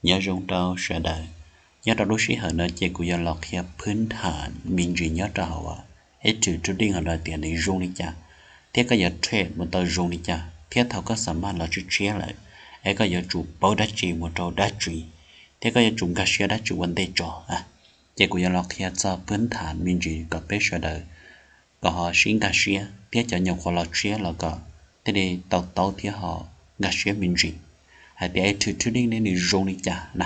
Nyob zoo rau sawv daws, nyob rau lub sij hawm no ces kuv yuav los qhia phwb tham me ntsis nyob rau hauv Active Trading hauv no tias nws zoo li cas, thiab koj yuav trade mus tau zoo li cas, thiab thaum koj xa maj los tshiab tshiab lawm, es koj yuav tsum paub dab tsi mus rau dab tsi, thiab koj yuav tsum nkag siab dab tsi ua ntej tso. Ces kuv yuav los qhia txog phwb tham me ntsis kom peb sawv daws kom ho sib nkag siab, thiab cov nyuam qhuav los tshiab los kom thiaj li tau taub thiab ho nkag siab me ntsis hais tias Active Trading ne nws zoo li cas na.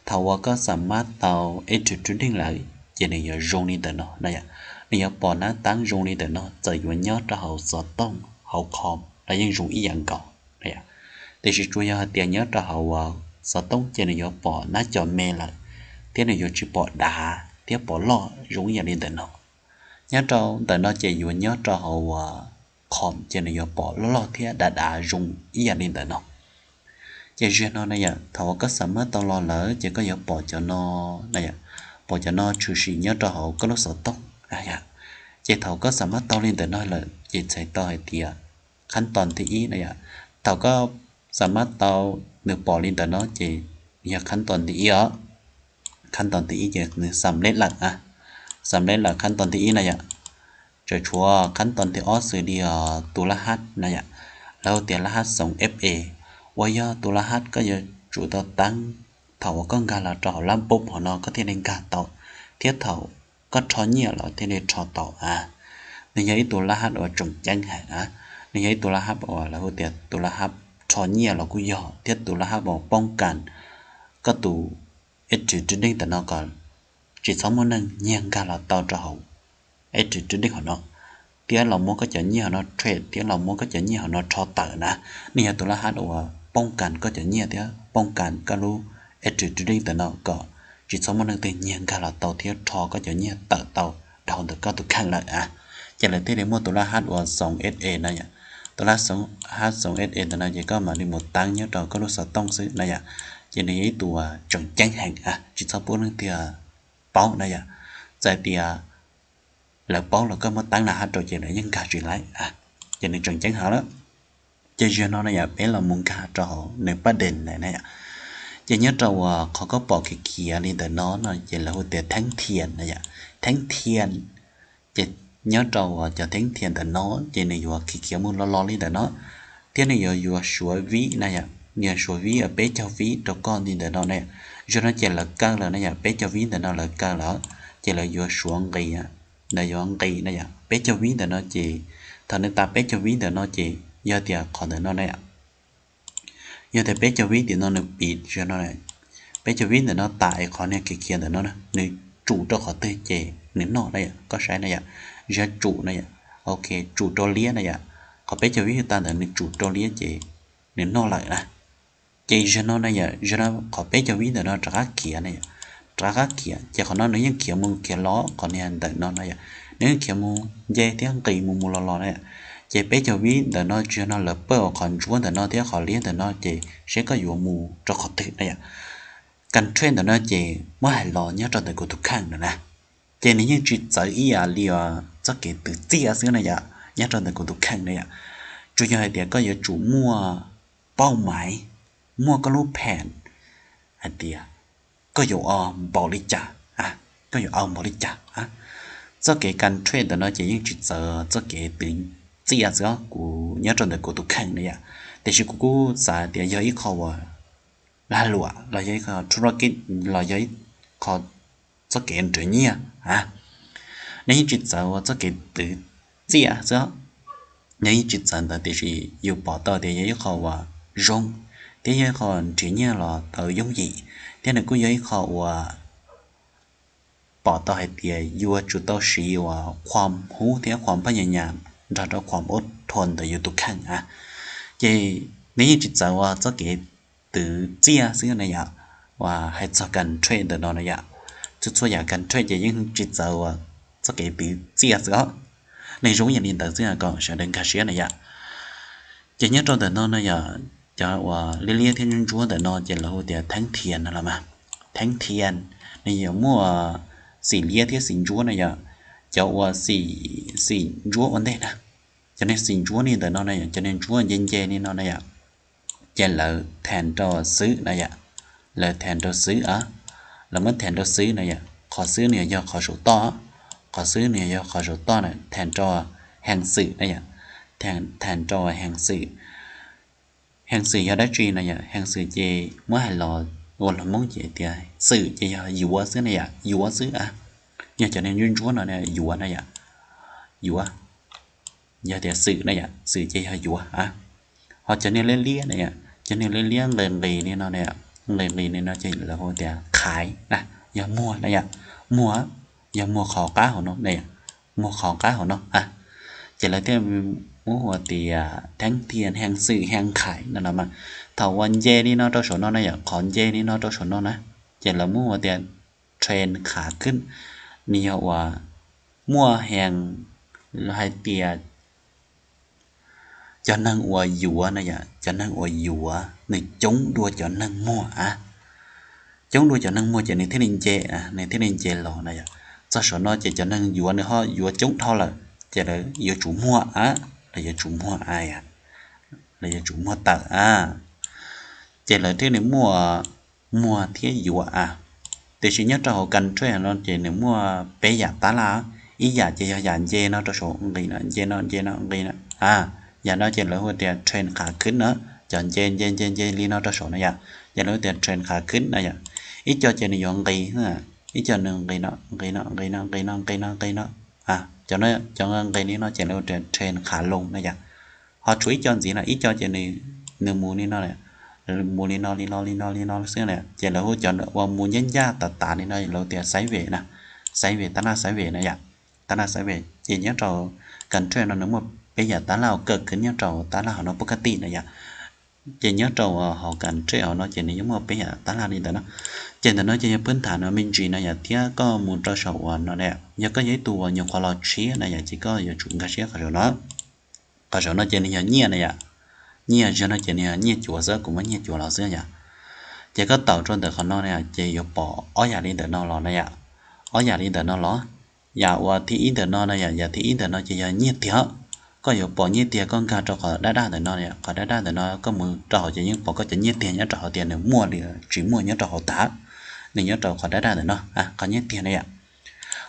Thaum uas koj xa maj tau Active Trading lawm ces nws yuav zoo li ntawm no na yom. Nws yuav pom nab taab zoo li ntawm no, txawm yuav nyob rau hauv xov tooj, hauv com los yeej zoo ib yam nkaus. Tiam sis tsuas yog hais tias nyob rau hauv xov tooj ces nws yuav pom nab cov me lawm, thiab nws yuav tsis pom dav thiab pom loj zoo ib yam li ntawm no. Nyob rau ntawm no ces yuav nyob rau hauv com ces nws yuav pom loj loj thiab dav dav zoo ib yam li ntawm no. Ces ziag no na yom, thaum uas koj xa maj tau los lawm ces koj yuav pom cov no na yom, pom cov no tshwm sim nyob rau hauv koj lub xov tooj. Ces thaum koj xa maj tau li ntawm no lawm ces txhais tau hais tias khab too thib ib na yom, thaum koj xa maj tau nws pom li ntawm no ces yog khab too thib ib os. Khab too thib ib ces nws xam leb lawm, xam leb lawm khab too thib ib na yom. Tseem tshuav khab too thib ob xws li tus lab hab na yom, lawv hu tias lab hab xoov F A, uas yog tus lab hab koj yuav tsum tau taab thaum uas koj nkag los rau hauv lab npub hauv no koj thiaj li nkag tau, thiab thaum koj rho nyiaj los thiaj li rho tau. Nws yog ib tus lab hab uas tseem ceeb heev, nws yog ib tus lab hab uas lawv hu tias tus lab hab rho nyiaj los kuj yog, thiab tus lab hab uas poob kas koj tus Active Trading ntawm no kom tsis txhob muaj neeg nyiag nkag los tau rau hauv Active Trading hauv no, thiab los muab koj cov nyiaj hauv no trade thiab los muab koj cov nyiaj hauv no rho tawm na. Nws yog tus lab hab uas poob kas koj cov nyiaj thiab poob kas koj lub Active Trading ntawm no kom tsis txhob muaj neeg twg nyiag nkag los tau thiab rho koj cov nyiaj tawm tau dhau ntawm koj tus kheej lawm. Ces lawv thiaj li muaj tus lab hab uas xoov F A na yom. Tus lab hab xoov F A ntawm no ces koj mam li mus taab nyob rau koj lub xov tooj xwb na yom. Ces nws yog ib tus tseem ceeb heev, tsis txhob pub leej twg paub na yom. Txawm tias lawv paub los koj muab taab lab hab rau ces lawv yeej nkag tsis laib, ces nws tseem ceeb heev lawm. Ces ziag no na yom, peb los mus nkag rau hauv nws paj dees lawm na yom. Ces nyob rau uas qhov koj pom khiav khiav li ntawm no no ces lawv hu tias theeb thias na yom, theeb thias. Ces nyob rau uas cov theeb thias ntawm no ces nws yuav khiav khiav mus los los li ntawm no, thiab nws yuav yuav suav vib na yom, nws yuav suav vib peb caug vib rau koj li ntawm no na. Zaum no ces lawv kaw lawm na yom, peb caug vib ntawm no lawv kaw lawm, ces lawv yuav suav nqis, lawv yuav nqis na yom, peb caug vib ntawm no ces, thaum nws tas peb caug vib ntawm no ces yog tias qhov ntawm no na yom, yog tias peb caug vib tim no nws piv zaum no, peb caug vib ntawm no tas es qhov niag khiav khiav ntawm no nws tsum rau qhov twg ces nws noj na yom, koj saib na yom, zaum tsum na yom, ok, tsum rau liab na yom, qhov peb caug vib tas ntawm nws tsum rau liab ces nws noj lawm na. Ces zaum no na yom, zaum no qhov peb caug vib ntawm no rov qab khiav na yom, rov qab khiav ces qhov no nws yeej khiav mus khiav los qhov niag ntawm no na yom, nws yeej khiav mus nce thiab nqis mus mus los los na yom. Ces peb caug vib ntawm no tsis yog no lawv pawj uas qhov ntsuab ntawm no thiab qhov liab ntawm no ces seb koj yuav mus rau qhov twg na yom. Kas trade ntawm no ces muab hais los nyob rau ntawm kuv tus kheej no na, ces nws yeej tsis txawv ib yam li txoj kev twv txiaj xwb na yom, nyob rau ntawm kuv tus kheej na yom. Tsuas yog hais tias koj yuav tsum muaj pauj maiv, muaj koj lub phees hais tias koj yuav ua npaum li cas, koj yuav ua npaum li cas. Txoj kev kas trade ntawm no ces yeej tsis txawv txoj kev twv txiaj xwb, kuv nyob rau ntawm kuv tus kheej na yom. Tiam sis kuv kuj xav tias yog ib qho uas lag luam los yog ib qho thub roj kib los yog ib qho txoj kev nrhiav nyiaj, nws yeej tsis txawv ua txoj kev twv txiaj xwb. Nws yeej tsis txawv ntawd tiam sis yus pom tau tias yog ib qho uas zoo, thiab yog ib qho nrhiav nyiaj los tau yooj yim, thiab nws kuj yog ib qho uas pom tau hais tias yuav tsum tau siv uas khuam hub thiab khuam phaj nyas nyas nrog rau khuam ub thuam ntawm yus tus kheej. Ces nws yeej tsis txawv ua txoj kev twv txiaj xwb na yom, uas hais txog kas trade ntawm no na yom. Txhua txhua yam kas trade ces yeej tsis txawv ua txoj kev twv txiaj xwb os. Nws zoo yam li ntawd xwb kom sawv daws nkag siab na yom. Ces nyob rau ntawm no na yom, cov uas liab liab thiab ntsuab ntsuab ntawm no ces lawv hu tias theeb thias no los mas. Theeb thias nws yuav muaj xim liab thiab xim ntsuab na yom. Cov uas xim, xim ntsuab ua ntej na, cov niag xim ntsuab li ntawm no na yom, cov niag ntsuab nce nce li no na yom, ces lawv thees rau xwb na yom. lawv tham rau xwb a, lawv muab tham rau xwb na yom. Qhov xwb nws yog qhov saum toj, qhov xwb nws yog qhov saum toj na, tham rau hees xwm na yom, tham rau hees xwm. Hees xwm yog dab tsi na yom? Hees xwm ces muab hais los ua hmoob ces tias xwm ces yog yuav xwb na yom, yuav xwb a. Yog cov neeg ntsuab ntsuab no yuav na yom, yuav, yog tias xwm na yom, xwm ces yog yuav a. Ho cov niag liab liab na yom, cov niag liab liab nqis nqis li no na, nqis nqis li no ces lawv hu tias khaiv na, yog muag na yom, muag, yog muag qhov qab hauv no na, muag qhov qab hauv no a. Ces lawv thiaj muab hu tias theeb thiaj, hees xwm, hees khaiv no los mas. Thaum uas nce li no rau saum no na yom, qhov nce li no rau saum no na, ces lawv muab hu tias tren khav khwb, nws yog uas muaj hees, hais tias cov neeg uas yuav na yom, cov neeg uas yuav nws coob dua cov neeg muag a. Coob dua cov neeg muag ces nws thiaj li nce, nws thiaj li nce los na yom. Txog saum no ces cov neeg yuav nws ho yuav coob dhau lawm ces lawv yuav tsum muag a, lawv yuav tsum muag a, lawv yuav tsum muag tawm a. Ces lawv thiaj li muaj muag thiab yuav a. Tiam sis nyob rau hauv kas three no ces nws muaj peb yam tab laj, ib yam ces yog yam nce no rau saum nqis no, nce no, nce no, nqis no a. Yam no ces lawv hu tias tren khav khwb no, cov nce nce nce nce li no rau saum no yom, ces lawv hu tias tren khav khwb no yom. Ib co ces nws yuav nqis, ib co nws nqis no, nqis no, nqis no, nqis no, nqis no, nqis no a. Cov nqis li no ces lawv hu tias tren khav loo no yom. Ho tshuav ib co ntxiv no, ib co ces nws mus li no, mus li no li no li no li no xwb na, ces lawv hu cov uas mus ncaj ncaj tas tas li no lawv tias xaiv vem na, xaiv vem, tab laj xaiv vem na yom. Tab laj xaiv vem ces nyob rau kas three no nws muaj peb yam tab laj uas kawm khwv nyob rau tab laj hauv no pub kab tij na yom. Ces nyob rau hauv kas three hauv no ces nws yeej muaj peb yam tab laj li ntawd no. Ces ntawm no ces yog peb tham no me ntsis no yom, thiab koj mus rau saum uas no na, yog koj yog ib tug uas nyuam qhuav los tshiab na yom, ces koj yuav tsum nkag siab qhov saum no. Qhov saum no ces nws yog nyiaj na yom, nyiaj, zaum no ces nws yog nyiaj cuav xwb, kuv muab nyiaj cuav los xwb yom. Ces koj taum rau ntawm qhov no na ces yuav pom ob yam li ntawm no los na yom, ob yam li ntawm no los. Yam uas thib ib ntawm no na yom, yam thib ib ntawm no ces yog nyiaj tiag. Koj yuav pom nyiaj tiag, koj nkag rau qhov daj daj ntawm no, qhov daj daj ntawm no koj mus rau hauv ces yeej pom koj cov nyiaj tiag nyob rau hauv tias nws muaj li tsis muaj nyob rau hauv tas, nws nyob rau qhov daj daj ntawm no, qhov nyiaj tiag na yom.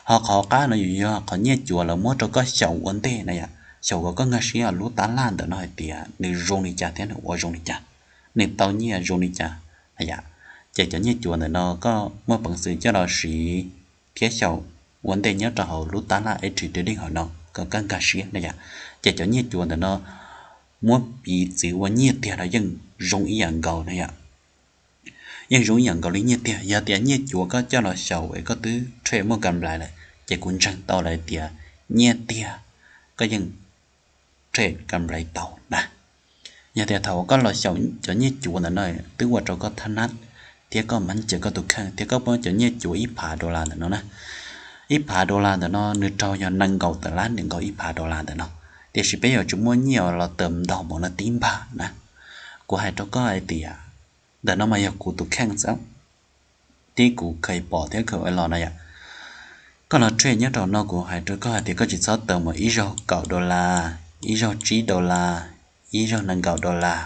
Ho qhov qab no yus yog qhov nyiaj cuav lawv muab rau koj xyaum ua ntej na yom, xyaum kom koj nkag siab lub tab laj ntawm no hais tias nws zoo li cas thiab nws ua zoo li cas, nws tau nyiaj zoo li cas na yom. Ces cov nyiaj cuav ntawm no koj muaj peev xwm coj los siv thiab xyaum ua ntej nyob rau hauv lub tab laj H T Trading hauv no kom koj nkag siab na yom. Ces cov nyiaj cuav ntawm no muab piv txwv ua nyiaj tiag los yeej zoo ib yam nkaus na yom. Yeej zoo ib yam nkaus li nyiaj tiag. Yog tias nyiaj cuav koj coj los xyaum es koj twb trade muaj kam nplais lawm, ces kuv ntseeg tau lawm tias nyiaj tiag koj yeej trade kam nplais tau na. Yog tias thaum koj los xyaum cov nyiaj cuav ntawm no twb ua rau koj thab nab thiab koj mab cawv koj tus kheej thiab koj poob cov nyiaj cuav ib phav dollar ntawm no na, ib phav dollar ntawm no nws raug yog nees nkaum tawm lab nees nkaum ib phav dollar ntawm no. Tiam sis peb yuav tsum muaj nyiaj los tawm ntaug npaum no tib npag na. Kuv hais rau koj hais tias ntawm no mas yog kuv tus kheej xwb, tib kuv kheev pom thiab kheev ua los na yom. Koj los trade nyob rau no kuv hais rau koj hais tias koj tsis txhob tawm mus ib zaug kaum dollar, ib zaug tsib dollar, ib zaug nees nkaum dollar,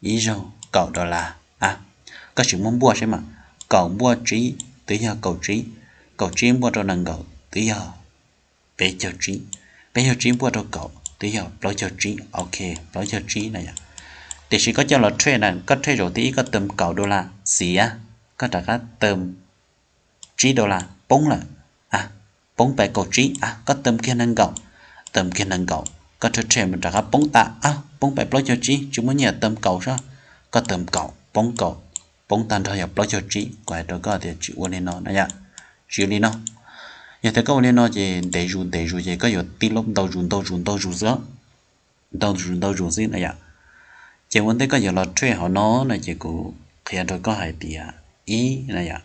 ib zaug kaum dollar a. Koj sim muab npuaj saib mas, kaum npuaj tsib twb yog kaum tsib, kaum tsib npuaj rau nees nkaum twb yog peb caug tsib, peb caug tsib npuaj rau kaum twb yog plaub caug tsib, ok, plaub caug tsib na yom. Tiam sis koj coj los trade na, koj trade zaum thib ib koj tawm kaum dollar xiav, koj rov qab tawm tsib dollar poob lawm, poob pais kaum tsib a, koj tawm kiag nees nkaum, tawm kiag nees nkaum, koj trade trade rov qab poob tas a, poob pais plaub caug tsib tsis muaj nyiaj tawm kaum sab, koj tawm kaum poob kaum, poob tag nrho yog plaub caug tsib. Kuv hais rau koj tias tsis ua li no na yom, tsis ua li no. Yog tias koj ua li no ces ntev zus ntev zus ces koj yuav tij laub ntau zus ntau zus ntau zus xwb, ntau zus ntau zus xwb na yom. Ces ua ntej koj yuav los trade hauv no no ces kuv qhia rau koj hais tias ib na yom,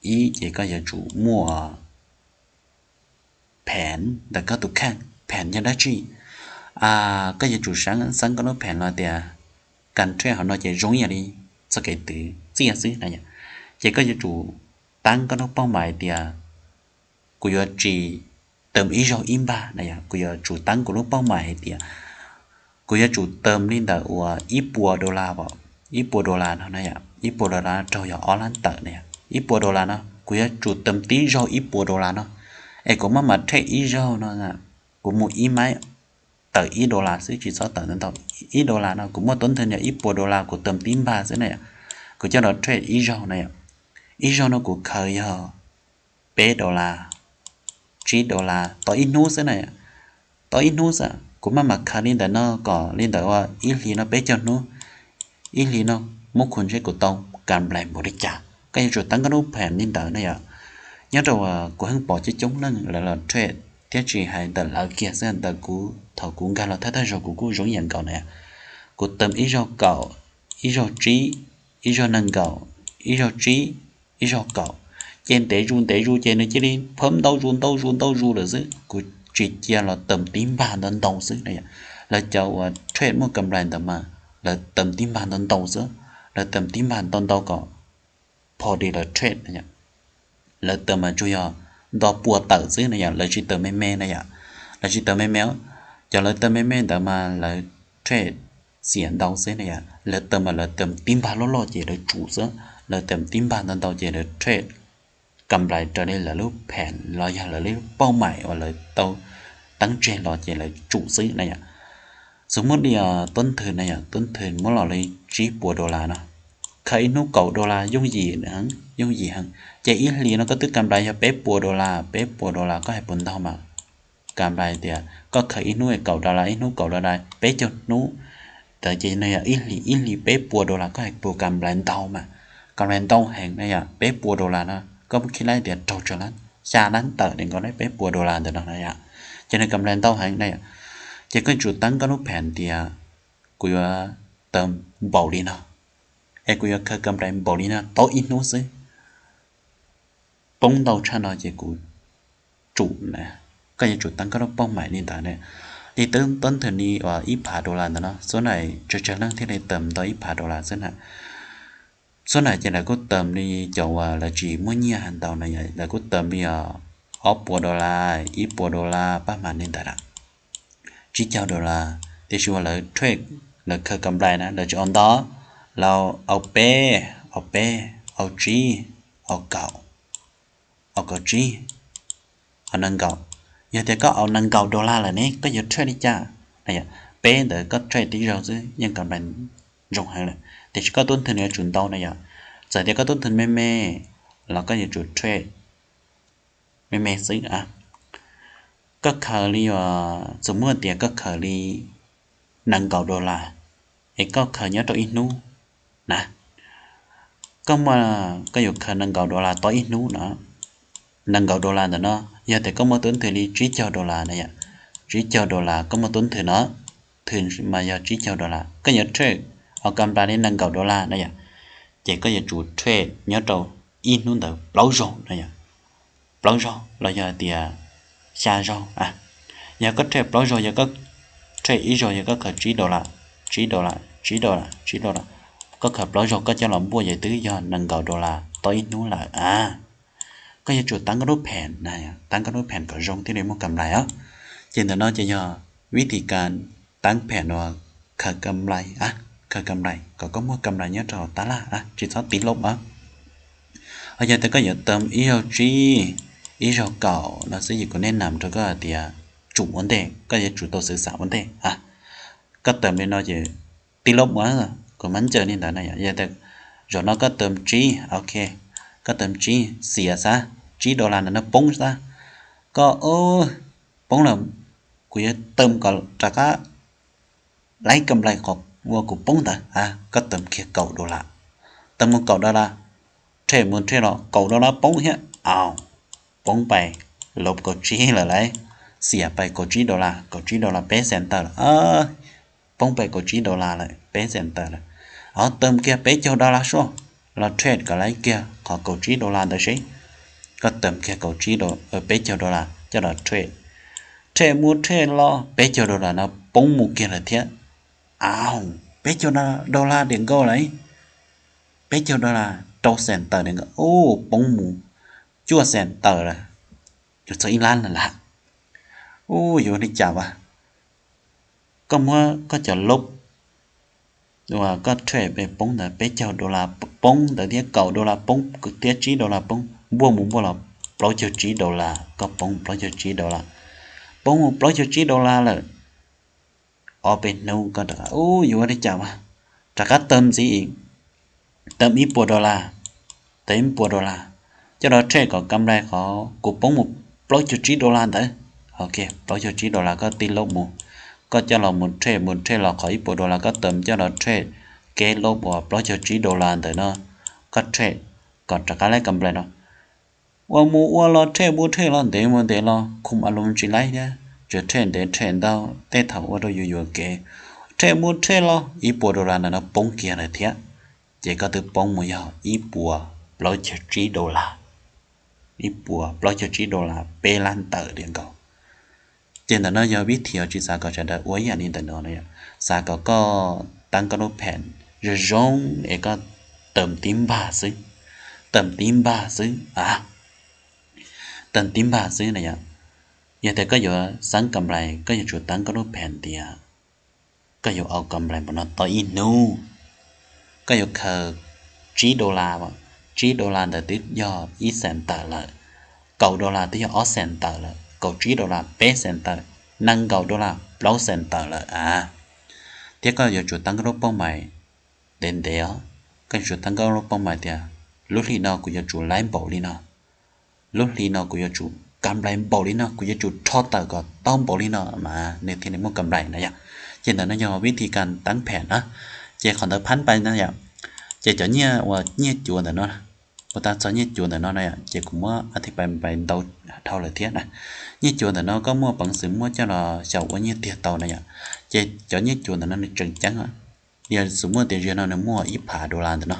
ib ces koj yuav tsum muaj pheem ntawm koj tus kheej, pheem yog dab tsi? Koj yuav tsum xav xeeb koj lub pheem los tias kas trade hauv no ces zoo ib yam li txoj kev twv txiaj xwb na yom. Ces koj yuav tsum tab koj lub pauj mam hais tias kuv yuav tsis tawm ib zaug ib npag na yom, kuv yuav tsum tab kuv lub pauj mam hais tias kuv yuav tsum tawm li ntawm uas ib puas dollar, ib puas dollar no na yom. ib puas dollar raug yog ob lab tawm na yom. Ib puas dollar no kuv yuav tsum tawm tib zaug ib puas dollar no, es kuv maj mam trade ib zaug no, kuv mus ib maib tawm ib dollar xwb tsis txhob tawm ntau ntau. Ib dollar no kuv muaj tub nthwv yog ib puas dollar kuv tawm tib npag xwb na yom. Kuv coj los trade ib zaug na yom. Ib zaug no kuv khaws yog peb dollar, tsib dollar tau ib hnub xwb na yom. Tau ib hnub xwb kuv maj mam khaws li ntawm no kom li ntawm ua ib hlis no peb caug hnub, ib hlis no muab khu ntshe kuv tau kam nplais npaum li cas. Koj yuav tsum teeb koj lub phem li ntawd na yom. Nyob rau kuv yeej pom coob coob leej lawv los trade thiab tsis hais ntawm lawv kiag xwb, ntawm kuv thaum kuv nkag los thawj thawj zaug kuv kuj zoo ib yam nkaus na yom. Kuv tawm ib zaug kaum, ib zaug tsib, ib zaug nees nkaum, ib zaug tsib, ib zaug kaum, ces ntev zus ntev zus ces nws cia li phab ntau zus ntau zus ntau zus lawm xwb. Kuv tsis cia los tawm tib npag ntau ntau xwb na yom. Lawv cov uas trade muaj kam nplais ntawd mas lawv tawm tib npag ntau ntau xwb, lawv tawm tib npag ntau ntau kom pho di lawv trade na yom. Lawv tawm mas tsuas yog nto pua tawm xwb na yom, lawv tsis tawm me me na yom. Lawv tsis tawm me me, cov lawv tawm me me ntawd mas lawv trade xiam ntau xwb na yom. Lawv tawm mas lawv tawm tib npag loj loj ces lawv tsum xwb, lawv tawm tib npag ntau ntau ces lawv trade kam nplais raws li lawv lub phem los yog lawv lub pauj maim uas lawv tau teeb tseg los ces lawv tsum xwb na yom. Xws muab li tub nthwv na yom, tub nthwv muab los li tsib puas dollar no, khaws ib hnub kaum dollar yooj yim heev, yooj yim heev. Ces ib hlis no koj twb kam nplais yog peb puas dollar, peb puas dollar koj hais puas ntau mas kam nplais tias koj khaws ib hnub kaum dollar, ib hnub kaum dollar, peb caug hnub ntawd ces nws yog ib hlis, ib hlis peb puas dollar koj hais puas kam nplais ntau mas. Kam nplais ntau heev na yom, peb puas dollar no koj muab khib laib tias raug tsawg lab, xya lab tawm li nkaus na peb puas dollar ntawm no na yom. Ces nws kam nplais ntau heev na yom. Ces koj yuav tsum teeb koj lub phem tias kuv yuav tawm npaum li no, es kuv yuav khaws kam nplais npaum li no tau ib hnub xwb, poob ntau tshaj no ces kuv tsum na. Koj yuav tsum teeb koj lub pauj maim li ntawd na. Li tub nthwv li uas ib phav dollar ntawd no, xub na tsawg tsawg leej thiaj li tawm ntau ib phav dollar xwb na. Xub na ces lawv kuj tawm li cov uas lawv tsis muaj nyiaj ntau na yom, lawv kuj tawm li ob puas dollar, ib puas dollar pab mas li ntawd na, tsib caug dollar. Tiam sis uas lawv trade, lawv khaws kam nplais na lawv tsis au ntau, lawv au peb, au peb, au tsib, au kaum, au kaum tsib, au nees nkaum. Yog tias koj au nees nkaum dollar lawm ne koj yuav trade li cas? Peb ntawd koj trade tib zaug xwb yeej kam nplais zoo heev lawm, tiam sis koj tub nthwv nws yuav tsum ntau na yom. Txawm tias koj tub nthwv me me los koj yuav tsum trade me me xwb. Koj khaws li, txus muaj tias koj khaws li nees nkaum dollar, es koj khaws nyob rau ib hnub na, koj muaj, koj yuav khaws nees nkaum dollar tau ib hnub no. Nees nkaum dollar ntawm no yog tias koj muaj tub nthwv li tsib caug dollar na yom, tsib caug dollar koj muaj tub nthwv no, nthwv mas yog tsib caug dollar, koj yuav trade, au kam nplais li nees nkaum dollar na yom, ces koj yuav tsum trade nyob rau ib hnub ntawd plaub zaug na yom, plaub zaug los yog tias xya zaug. Yog koj trade plaub zaug, yog koj trade ib zaug yog koj khaws tsib dollar, tsib dollar, tsib dollar, tsib dollar, koj khaws plaub zaug koj coj los npuaj ces twb yog nees nkaum dollar tau ib hnub lawm a. Koj yuav tsum teeb koj lub phem na, teeb koj lub phem kom zoo thiaj li muaj kam nplais os. Ces ntawm no ces yog vib thim kas teeb phem uas khaws kam nplais, khaws kam nplais kom koj muaj kam nplais nyob rau hauv tab laj, tsis txhob tiv loj os. Ho yog tias koj yuav tawm ib zaug tsib, ib zaug kaum no xwb ces kuv nej nam rau koj hais tias tsum ua ntej, koj yuav tsum tau xwv xam ua ntej. Koj tawm li no ces tiv loj ua, kuv mam ncaws li ntawd na yom. Yog tias zaum no koj tawm tsib, ok, koj tawm tsib xiam xab, tsib dollar ntawm no poob xab, koj poob lawm, kuv yuav tawm kom rov qab laib kam nplais qhov uas kuv poob ntawd, koj tawm kiag kaum dollar, tawm mus kaum dollar, trade mus trade los kaum dollar poob thiab, au, poob pais lub kaum tsib lawm lauj, xiam pais kaum tsib dollar, kaum tsib dollar peb cent tawm lawm, poob pais kaum tsib dollar lawm, peb cent tawm lawm. Ho tawm kiag peb caug dollar soj los trade kom laib kiag qhov kaum tsib dollar ntawd seb. Koj tawm kiag kaum tsib, peb caug dollar coj los trade, trade mus trade los peb caug dollar no poob mus kiag lawm thiab. Au, peb caug dollar diam nkaus lawm, peb caug dollar rau cent tawm diam nkaus, poob mus cuaj cent tawm lawm, yuav txog ib lab lawm. Ub, yuav ua li cas as? Koj muab koj cov lub uas koj trade poob ntawd peb caug dollar poob ntawd thiab kaum dollar poob thiab tsib dollar poob, npuaj mus npuaj los plaub caug tsib dollar, koj poob plaub caug tsib dollar. Poob mus plaub caug tsib dollar lawm, ob peb hnub koj rov qab, u, yuav ua li cas mas, rov qab tawm ntxiv, tawm ib puas dollar, tawm ib puas dollar, coj los trade kom kam nplais qhov kuv poob mus plaub caug tsib dollar ntawd. Ok, plaub caug tsib dollar koj tij lub mus, koj coj los mus trade, mus trade los qhov ib puas dollar koj tawm coj los trade, kev lub uas plaub caug tsib dollar ntawd no, koj trade kom rov qab laib kam nplais no. Ua mus ua los trade mus trade los ntev mus ntev los khum a lus tsis laib thiab, tsuas trade ntev trade ntau, tej thaum ua rau yus yuam kev, trade mus trade los ib puas dollar ntawm no poob kiag lawm thiab. Ces koj twb poob mus yog ib puas plaub caug tsib dollar, ib puas plaub caug tsib dollar peb lab ntawm tiam nkaus. Ces ntawm no yog vib thim uas tsis xav kom sawv daws ua ib yam li ntawm no no yom, xav kom koj tab koj lub phem zoo zoo es koj tawm tib npag xwb, tawm tib npag xwb a, tawm tib npag xwb na yom. Yog tias koj yuav xab kam nplais koj yuav tsum tab koj lub phem tias koj yuav au kam nplais npaum no tau ib hnub, koj yuav khaws tsib dollar, tsib dollar ntawd twb yog ib xees tawm lawm, kaum dollar twb yog ob xees tawm lawm, kaum tsib dollar peb xees tawm, nees nkaum dollar plaub xees tawm lawm a. Thiab koj yuav tsum tab koj lub pooj mais ntev ntev os, koj yuav tsum tab koj lub pooj mais tias lub hli no kuv yuav tsum laib npaum li no, lub hli no kuv yuav tsum kam nplais npaum li no, kuv yuav tsum rho tawm kom tau npaum li no mas nws thiaj li muaj kam nplais na yom. Ces ntawm no yog vib thim kas tab phem na. Ces qhov ntawd phab npai na yom, ces cov nyiaj uas nyiaj cuav ntawm no, ua tag txog nyiaj cuav ntawm no na yom, ces kuv muab a thi pais npai ntau dhau lawm thiab na. Nyiaj cuav ntawm no koj muaj peev xwm muab coj los xyaum ua nyiaj tiag tau na yom. Ces cov nyiaj cuav ntawm no nws tseem ceeb, yog xus muaj tias zaum no nws muaj ib phav dollar ntawm no,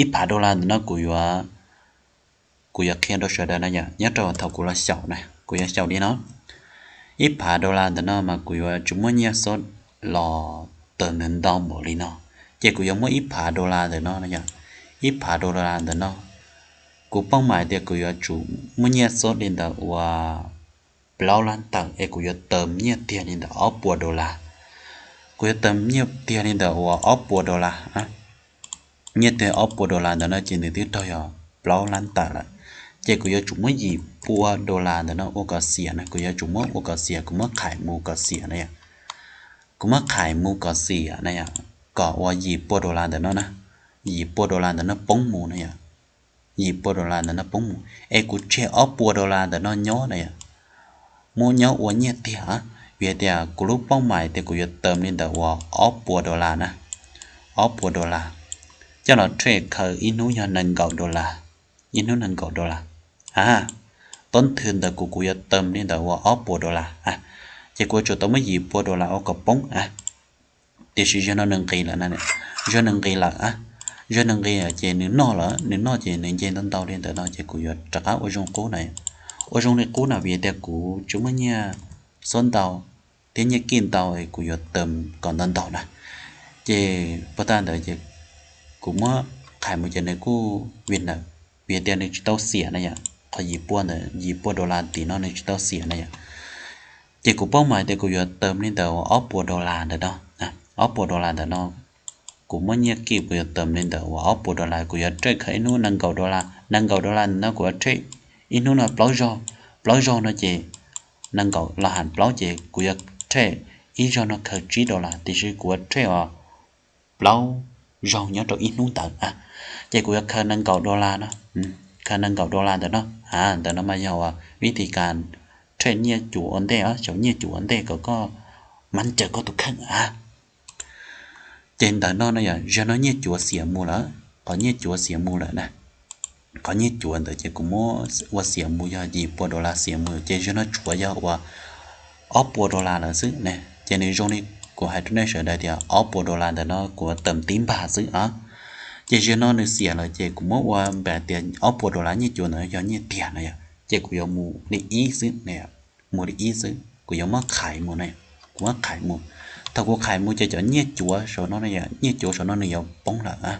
ib phav dollar ntawm no kuv yuav, kuv yuav qhia rau sawv daws na yom, nyob rau thaum kuv los xyaum na, kuv yuav xyaum li no, ib phav dollar ntawm no mas kuv yuav tsis muaj nyiaj xob los tawm ntau npaum li no, ces kuv yuav muab ib phav dollar ntawm no na yom, ib phav dollar ntawm no, kuv pooj mais tias kuv yuav tsum muaj nyiaj xob li ntawm uas plaub lab tawm es kuv yuav tawm nyiaj tiag li ntawm ob puas dollar, kuv yuav tawm nyiaj tiag li ntawm uas ob puas dollar. Nyiaj tiag ob puas dollar ntawm no ces nws twb raug yog plaub lab tawm lawm, ces kuv yuav tsum muab yim pua dollar ntawm no ua kom xiam na, kuv yuav tsum muab ua kom xiam, kuv muab qhais mus kom xiam na yom, kuv muab qhais mus kom xiam na yom, kom uas yim pua dollar ntawm no na, yim pua dollar ntawm no poob mus na yom, yim pua dollar ntawm no poob mus es kuv tseg ob puas dollar ntawm no nyob na yom, muab nyob ua nyiaj tiag, vim tias kuv lub pooj mais tias kuv yuav tawm li ntawm uas ob puas dollar na, ob puas dollar, coj los trade khaws ib hnub yog nees nkaum dollar, ib hnub nees nkaum dollar a, tub thwm ntawm kuv kuv yuav tawm li ntawm uas ob puas dollar a, ces kuv yuav tsum tau muab yim pua dollar ua kom poob a. Tiam sis zaum no nws nqis lawm na, zaum no nws nqis lawm a, zaum no nws nqis ces nws noj lawm, nws noj ces nws nce ntau ntau li ntawm no ces kuv yuav rov qab ua zoo qub na, ua zoo li qub na vim tias kuv tsis muaj nyiaj xob ntau thiab nyiaj kij ntau es kuv yuav tawm kom ntau ntau na. Ces puag ta ntawd ces kuv muab qhais mus ces nws kuj vim ntawd, vim tias nws tsis tau xiam na yom, qhov yim pua ntawd, yim pua dollar tim no nws tsis tau xiam na yom. Ces kuv paub mas tias kuv yuav tawm li ntawm ob puas dollar ntawm no, ob puas dollar ntawm no, kuv muab nyiaj kij kuv yuav tawm li ntawm uas ob puas dollar, kuv yuav trade khaws ib hnub nees nkaum dollar, nees nkaum dollar ntawm no kuv yuav trade ib hnub no plaub zaug, plaub zaug no ces nees nkaum los hais plaub ces kuv yuav trade ib zaug no khaws tsib dollar, tiam sis kuv yuav trade os plaub zaug nyob rau ib hnub ntawd a, ces kuv yuav khaws nees nkaum dollar no, khaws nees nkaum dollar ntawm no. Ntawm no mas yog uas vib thim kas trade nyiaj cuav ua ntej, xyaum nyiaj cuav ua ntej kom koj maj caws koj tus kheej a. Ces ntawm no no yog zaum no nyiaj cuav xiam mus lawm, qhov nyiaj cuav xiam mus lawm na, qhov nyiaj cuav ntawd ces kuv muab ua xiam mus yog yim pua dollar xiam mus, ces zaum no tshuav yog uas ob puas dollar lawm xwb ne. Ces nws zoo li kuv hais rau nej sawv daws tias ob puas dollar ntawm no kuv tawm tib npag xwb a. Ces zaum no nws xiam lawm ces kuv muab ua npam tias ob puas dollar nyiaj cuav ntawd yog nyiaj tiag na yom, ces kuv yuav mus li ib xwb, mus li ib xwb, kuv yuav muab qhais mus na, kuv muab qhais mus. Thaum kuv qhais mus ces cov nyiaj cuav saum no, nyiaj cuav saum no nws yuav poob lawm a.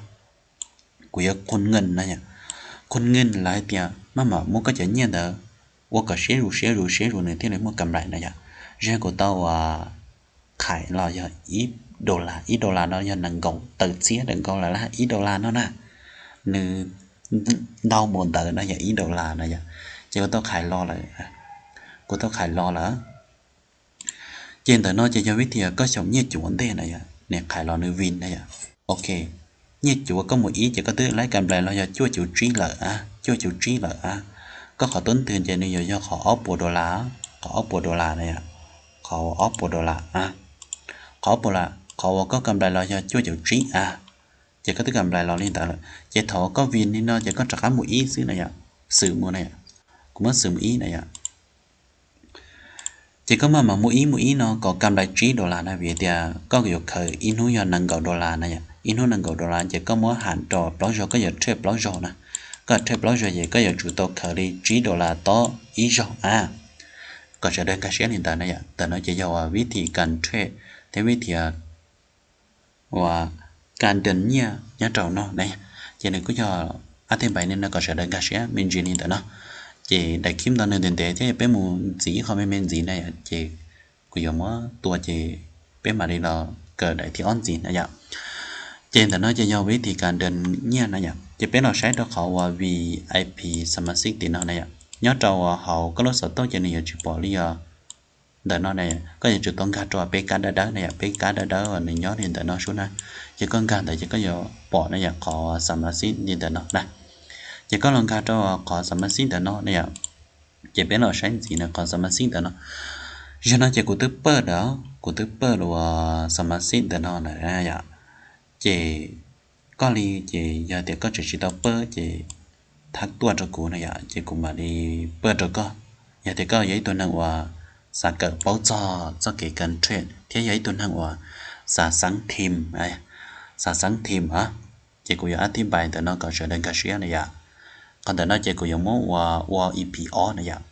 Kuv yuav khun nkeej na, khun nkeej lawv hais tias maj mam muab koj cov nyiaj ntawd ua kom siab zus siab zus siab zus nws thiaj li muaj kam nplaim na yom. Zaum kuv tau uas qhais los yog ib dollar, ib dollar no yog nees nkaum tawm txhiab dawm nkaus lawm lab ib dollar no na. Nws ntau mus ntawd no yog ib dollar no yom. Ces kuv tau qhais los lawm, kuv tau qhais los lawm. Ces ntawm no ces yog vib thi koj xyaum nyiaj cuav ntej na yom, nws qhais los nws vin na yom. Ok, nyiaj cuav koj mus ib ces koj twb laib ka nplais los yog cuaj caum tsib lawm a, cuaj caum tsib lawm a. Koj qhov tuab ntwg ces nws yuav yog qhov ob puas dollar, qhov ob puas dollar na yom, qhov ob puas dollar a, qhov ob puas dollar, qhov uas koj ka nplais los yog cuaj caum tsib a. Ces koj twb ka nplais los li ntawd lawm ces thaum uas koj vin li no ces koj rov qab mus ib xwb na yom, xwm mus na yom, kuv muab xwm mus ib na yom. Ces koj maj mam mus ib mus ib no kom ka nplais tsib dollar na, vim tias koj yuav khaws ib hnub yog nees nkaum dollar na yom, ib hnub nees nkaum dollar ces koj muab ham rau plaub zaug, koj yuav trade plaub zaug na, koj trade plaub zaug ces koj yuav tsum tau khaws li tsib dollar tob ib zaug a. Kom sawv daws nkag siab li ntawd na yom. Ntawm no ces yog uas vib thi ka trade thiab vib thi uas ka dees nyiaj nyob rau no na. Ces nws kuj yog ab thib npais ne no kom sawv daws nkag siab me ntsis li ntawm no. Ces daim clip ntawm no ntev ntev thiab yog peb mus ntxiv ib qho me me ntxiv na yom, ces kuv yuav muab tua ces peb mam li los kawm daim thib ob ntxiv na yom. Ces ntawm no ces yog vib thi ka dees nyiaj na yom. Ces peb los saib rau qhov uas vip samaxib tim no na yom. Nyob rau hauv koj lub xov tooj ces nws yuav tsis pom li os. Ntawm no na, koj yuav tsum tau nkag rau peb kab dawb dawb na yom, peb kab dawb dawb uas nws nyob li ntawm no sub na. Ces koj nkag ntawd ces koj yuav pom na yom, qhov samaxib li ntawm no na. Ces koj los nkag rau qhov samaxib ntawm no na yom. Ces peb los saib ntxiv na qhov samaxib ntawm no. Zaum no ces kuv twb pawj lawm, kuv twb pawj lawm uas samaxib ntawm no na yom. Ces koj li ces yog tias koj tseem tsis tau pawj ces thab tuaj rau kuv na yom, ces kuv mam li pawj rau koj. Yog tias koj yog ib tug neeg uas xav kawm paub txog txoj kev ka trade thiab yog ib tug neeg uas xav xeeb team, xav xeeb team a, ces kuv yuav ab thib npais ntawm no kom sawv daws nkag siab na yom. Qhov ntawm no ces kuv yuav muab ua ua ep ob na yom.